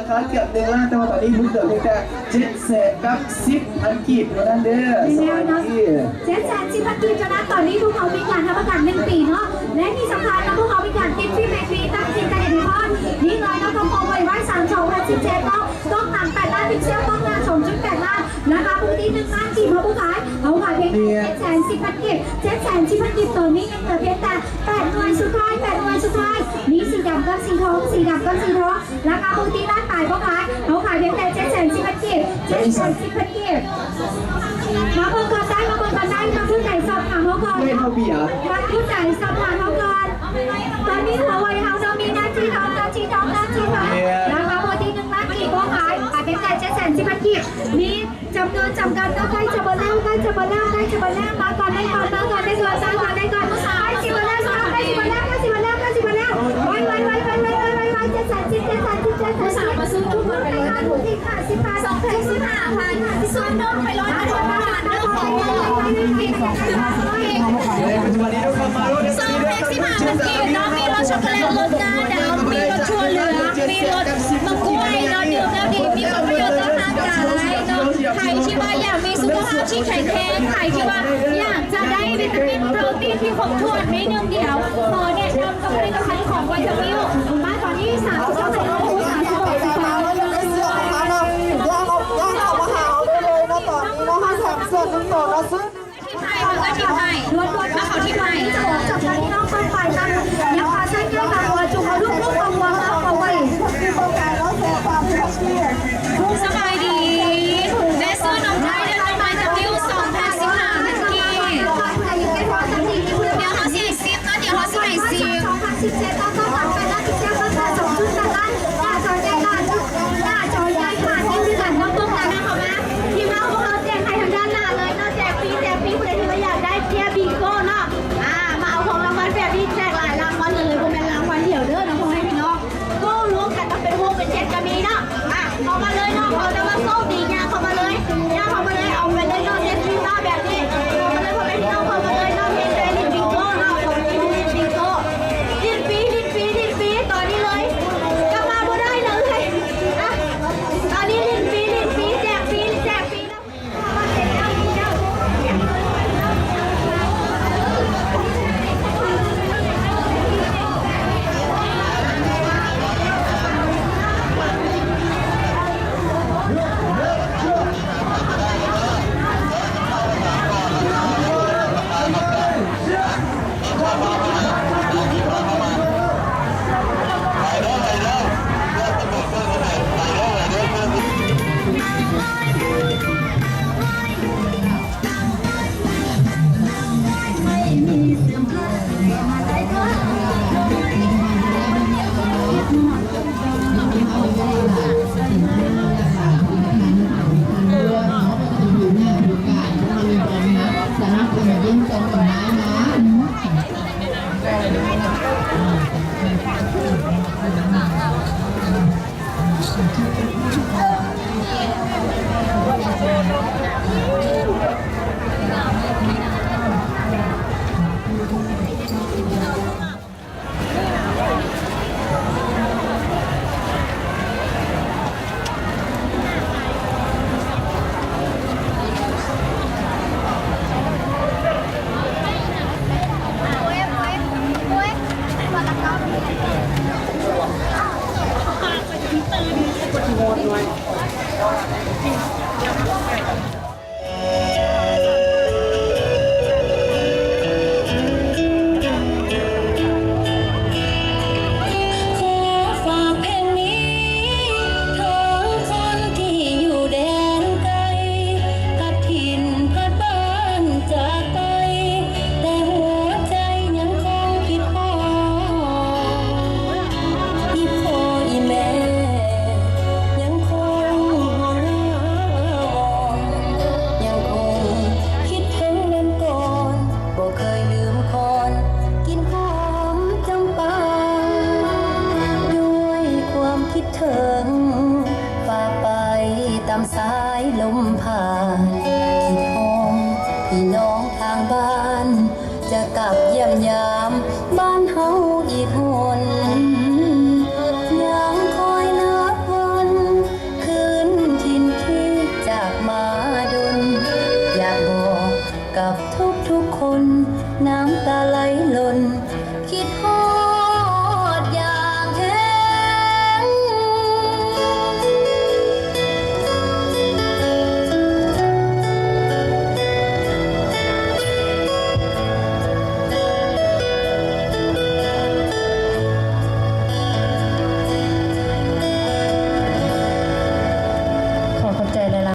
ລາຄາເກືອບໜຶ່ງລ້ານ ແຕ່ວ່າຕອນນີ້ເພິ່ນເຫຼືອພຽງແຕ່ເຈັດແສນກັບສິບພັນກີບເທົ່ານັ້ນເດີ. ສະບາຍດີ. ເຈັດແສນສິບພັນກີບເທົ່ານັ້ນ. ຕອນນີ້ພວກເຮົາມີການຮັບປະກັນໜຶ່ງປີເນາະ ແລະ ທີ່ສຳຄັນເນາະ ພວກເຮົາມີການຕິດຟິມໃນປີ ຕັ້ງຈິດໃຈໃຫ້ດີພອນນີ້ເລີຍເນາະ ກໍໂປຣໂມດໄວໆ ສາມ ສອງພັນສິບເຈັດເນາະ ກ້ອງຫຼັງແປດລ້ານ ພິກເຊວກ້ອງໜ້າສອງຈຸດແປດລ້ານ ລາຄາປົກກະຕິໜຶ່ງລ້ານກີບ ເຮົາບໍ່ຂາຍ ເຮົາຂາຍພຽງແຕ່ເຈັດແສນສິບພັນກີບ ເຈັດແສນສິບພັນກີບ. ຕອນນີ້ຍັງເຫຼືອພຽງແຕ່ແປດໜ່ວຍສຸດທ້າຍ ແປດໜ່ວຍສຸດທ້າຍ ມີສີດຳກັບສີທອງ ສີດຳກັບສີທອງ ລາຄາປົກກະຕິລ້ານປາຍ ບໍ່ຂາຍ ເຮົາຂາຍພຽງແຕ່ເຈັດແສນສິບພັນກີບ ເຈັດແສນສິບພັນກີບ. ມາເບິ່ງກ່ອນໄດ້ ມາເບິ່ງກ່ອນໄດ້ ມັກຊຸດໃດສອບຖາມເຮົາກ່ອນ ເລດເຮົາເບຍ ມັກຊຸດໃດສອບຖາມເຮົາກ່ອນ. ຕອນນີ້ຫົວໄວເຮົາເນາະ ມີໜ້າສີທອງ ໜ້າສີທອງ ໜ້າສີທອງ ລາຄາປົກກະຕິໜຶ່ງລ້ານກີບ ບໍ່ຂາຍ ຂາຍພຽງແຕ່ເຈັດແສນສິບພັນກີບ ມີ ຈຳນວນຈຳກັດເນາະ ໃກ້ຈະເບິດແລ້ວ ໃກ້ຈະເບິດແລ້ວ ໃກ້ຈະເບິດແລ້ວ ມາກ່ອນໄດ້ກ່ອນ ມາກ່ອນໄດ້ກ່ອນ ມາກ່ອນໄດ້ກ່ອນ ໃກ້ຊິເບິດແລ້ວ ໃກ້ຊິເບິດແລ້ວ ໃກ້ຊິເຈັດແສນສິບ ເຈັດແສນສິບ ເຈັດແສນສິບ ເຈັດແສນສິບ ເຈັດສນສິບ ສອງແພັກສິບຫ້າພັນ ສ່ວນນົມໄປຮ້ອຍບາດ ສອງແພັກສິບຫ້າພັນກີບເນາະ ມີລົດຊັອກໂກແລັດ ລົດງາດຳ ມີລົດຖົ່ວເຫຼືອງ ມີລົດ ໝາກກ້ວຍເນາະ ດື່ມແລ້ວດີ ມີປະໂຫຍດຕໍ່ຮ່າງກາຍເນາະ ໃຜທີ່ວ່າຢາກມີສຸຂະພາບທີ່ແຂງແຮງ ໃຜທີ່ວ່າຢາກຈະໄດ້ວິຕາມິນໂປຣຕີນທີ່ຄົບຖ້ວນໃນໜຶ່ງດຽວ ຂໍແນະນຳກັບຜະລິດຕະພັນຂອງໄວຕາມິວ ມາຕອນນີ້ ສາມສິບສອງ ສາມສິບຫົກ ສາມສິບແປດ ສິບເກົ້າ ເນາະ ເສື້ອຂອງເຮົາເນາະ ຍ່າງເຂົ້າ ຍ່າງເຂົ້າມາຫາເຮົາໄດ້ເລີຍເນາະ ຕອນນີ້ເນາະ ເຮົາແຖມເສື້ອໜຶ່ງໂຕເນາະ ຊື້ ທີມໃໝ່ ມັນກໍທີມໃໝ່ ລ້ວນໆ ເນາະ ເຂົາທີມໃໝ່ ຈະອອກຈາກຮ້ານພີ່ນ້ອງກ່ອນໄປນຳ ຍັງພາໃຊ້ແກ້ວຕາຫົວ ຈຸ່ມເອົາລູກໆ ເອົາຫົວເອົາເອົາໄວ້ ສະບາຍດີ ແມ່ຊື້ນົມໄທເດີ ນົມໄທຈະຕິວ ສອງພັນສິບຫ້າ ເມື່ອກີ້ ດຽວເຮົາຊິໃຫ້ຊິມເນາະ ດຽວເຮົາຊິໃຫ້ຊິມ ສອງພັນສິບເຈັດ ຕ້ອງ ຕ້ອງ ຕ້ອງ ຕ້ອງ ຕ້ອງ ຕ້ອງ ໜ້າຈໍໃຫຍ່ ໜ້າຈໍໃຫຍ່ ຂາດນີ້ຄືກັນ ຕ້ອງ ຕ້ອງ ຕ້ອງ ເຂົ້າມາ ທີມງານຂອງເຮົາແຈກໃຫ້ທາງດ້ານໜ້າເລີຍເນາະ ແຈກຟຣີ ແຈກຟຣີ ຜູ້ໃດທີ່ວ່າຢາກໄດ້ເຈ້ຍບິງໂກເນາະ ອ່າ ມາເອົາຂອງລາງວັນແບບນີ້ ແຈກຫຼາຍລາງວັນເລີຍ ບໍ່ແມ່ນລາງວັນດຽວເດີເນາະ ພໍ່ແມ່ພີ່ນ້ອງ ໂກ້ລວມກັນມາເປັນວົງເປັນເຊັດກໍມີເນາະ ອ່າ ເຂົ້າມາເລີຍເນາະ ເຂົາຈະມາໂຊກດີ ຍ່າງເຂົ້າມາເລີຍ ຍ່າງເຂົ້າມາເລີຍ ເອົາໄປເລີຍເນາະ ເຈັດສິບບາດແບບນີ້ ເຂົ້າມາເລີຍ ພໍ່ແມ່ພີ່ນ້ອງ ເຂົ້າມາເລີຍເນາະ ມີແຕ່ຫຼິ້ນບິງໂກເນາະ ຂອງກິນຫຼິ້ນບິງໂກ ຫຼິ້ນຟຣີ ຫຼິ້ນຟຣີ ຫຼິ້ນຟຣີ ຕອນນີ້ເລີຍ ກັບມາບໍ່ໄດ້ເລີຍ ອ່ະ ຕອນນີ້ຫຼິ້ນຟຣີ ຫຼິ້ນຟຣີ ແຈກຟຣີ ແຈກຟຣີເນາະ. ຂໍຝາກເພງນີ້ເຖິງຄົນທີ່ຢູ່ແດນໄກ ພັດຖິ່ນພັດບ້ານຈາກໄປ ແຕ່ຫົວໃຈຍັງຄົງຄິດຮອດ ອີ່ພໍ່ອີ່ແມ່ຍັງຄົງຫົວເຮືອມອງ ຍັງຄົງຄິດເຖິງວັນກ່ອນ ບໍ່ເຄີຍລືມຄອນ ກິນຫອມຈຳປາ ດ້ວຍຄວາມຄິດເຖິງ ຝາກໄປຕາມສາຍລົມຜ່ານ ຄິດຮອດພີ່ນ້ອງ